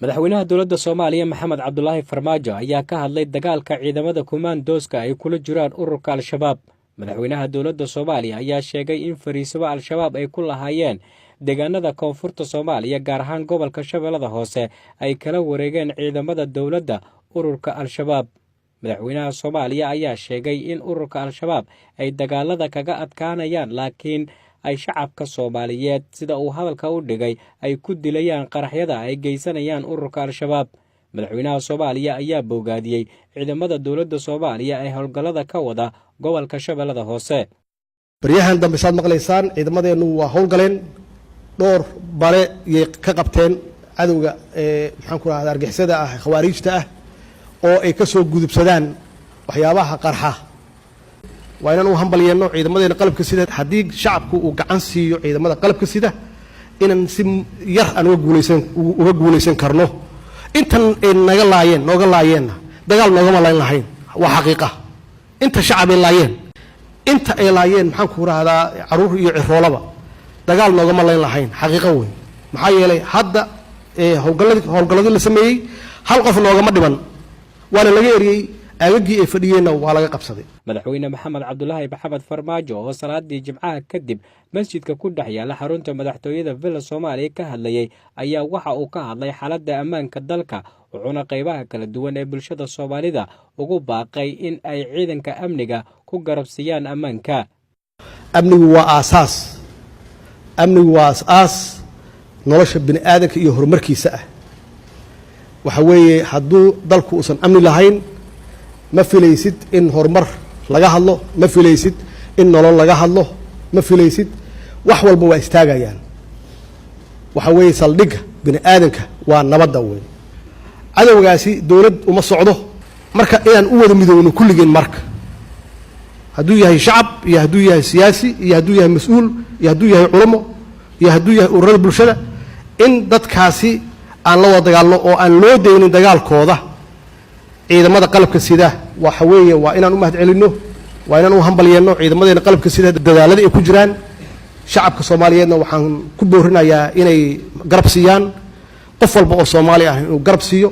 Madaxweynaha dowladda Soomaaliya, Maxamed Cabdulaahi Farmaajo, ayaa ka hadlay dagaalka ciidamada kumaandooska ay kula jiraan ururka Al-Shabaab. Madaxweynaha dowladda Soomaaliya ayaa sheegay in fariisimo Al-Shabaab ay ku lahaayeen deegaanada koonfurta Soomaaliya, gaar ahaan gobolka Shabeellada Hoose, ay kala wareegeen ciidamada dowladda ururka Al-Shabaab. Madaxweynaha Soomaaliya ayaa sheegay in ururka Al-Shabaab ay dagaalada kaga adkaanayaan, laakiin ay shacabka Soomaaliyeed, sida uu hadalka u dhigay, ay ku dilayaan qaraxyada ay geysanayaan ururka Al-Shabaab. Madaxweynaha Soomaaliya ayaa bogaadiyey ciidamada dowladda Soomaaliya ee howlgallada ka wada gobolka Shabeellada Hoose. Baryahan dambe, saad maqlaysaan, ciidamadeennu waa howlgaleen, dhowr bare yay ka qabteen cadowga ee, maxaan ku rahda, argixisada ah, khawaariijta ah, oo ay ka soo gudubsadaan waxyaabaha qarxa. Waa inaan u hambalyeeno ciidamadeena qalabka sida. Haddii shacabku uu gacan siiyo ciidamada qalabka sida, inaan si yar aan uga guulaysan karno. Intan ay naga laayeen, nooga laayeenna, dagaal noogama layn lahayn, waa xaqiiqa. Inta shacab ay laayeen, inta ay laayeen, maxaan ku rahdaa, caruur iyo ciroolaba, dagaal noogama layn lahayn, xaqiiqo wey. Maxaa yeelay, hadda howlgalladii la sameeyey hal qof noogama dhiman, waana laga eriyey, aagagii ay fadhiyeenna waa laga qabsaday. Madaxweyne Maxamed Cabdulaahi Maxamed Farmaajo oo salaadii Jimcaha kadib masjidka ku dhex yaala xarunta madaxtooyada Villa Soomaaliya ka hadlayey ayaa waxa uu ka hadlay xaaladda ammaanka dalka, wuxuuna qaybaha kala duwan ee bulshada Soomaalida ugu baaqay in ay ciidanka amniga ku garabsiiyaan ammaanka. Amnigu waa aasaas, amnigu waa aas-aas nolosha bini aadanka iyo horumarkiisa ah. Waxa weeye, hadduu dalku uusan amni lahayn, ma filaysid in horumar laga hadlo, ma filaysid in nolol laga hadlo, ma filaysid. Wax walba waa istaagayaan. Waxa weeye, saldhigga bini aadanka waa nabadda wey. Cadowgaasi dowlad uma socdo. Marka inaan u wada midoowno kulligeen, marka hadduu yahay shacab iyo hadduu yahay siyaasi iyo hadduu yahay mas-uul iyo hadduu yahay culamo iyo hadduu yahay ururada bulshada, in dadkaasi aan la wada dagaalno oo aan loo daynin dagaalkooda ciidamada qalabka sida. Waxa weeye, waa inaan u mahad celinno, waa inaan u hambalyeeno ciidamadeena qalabka sida dadaalada ay ku jiraan. Shacabka Soomaaliyeedna waxaan ku boorinayaa inay garab siiyaan, qof walba oo Soomaali ah inuu garab siiyo.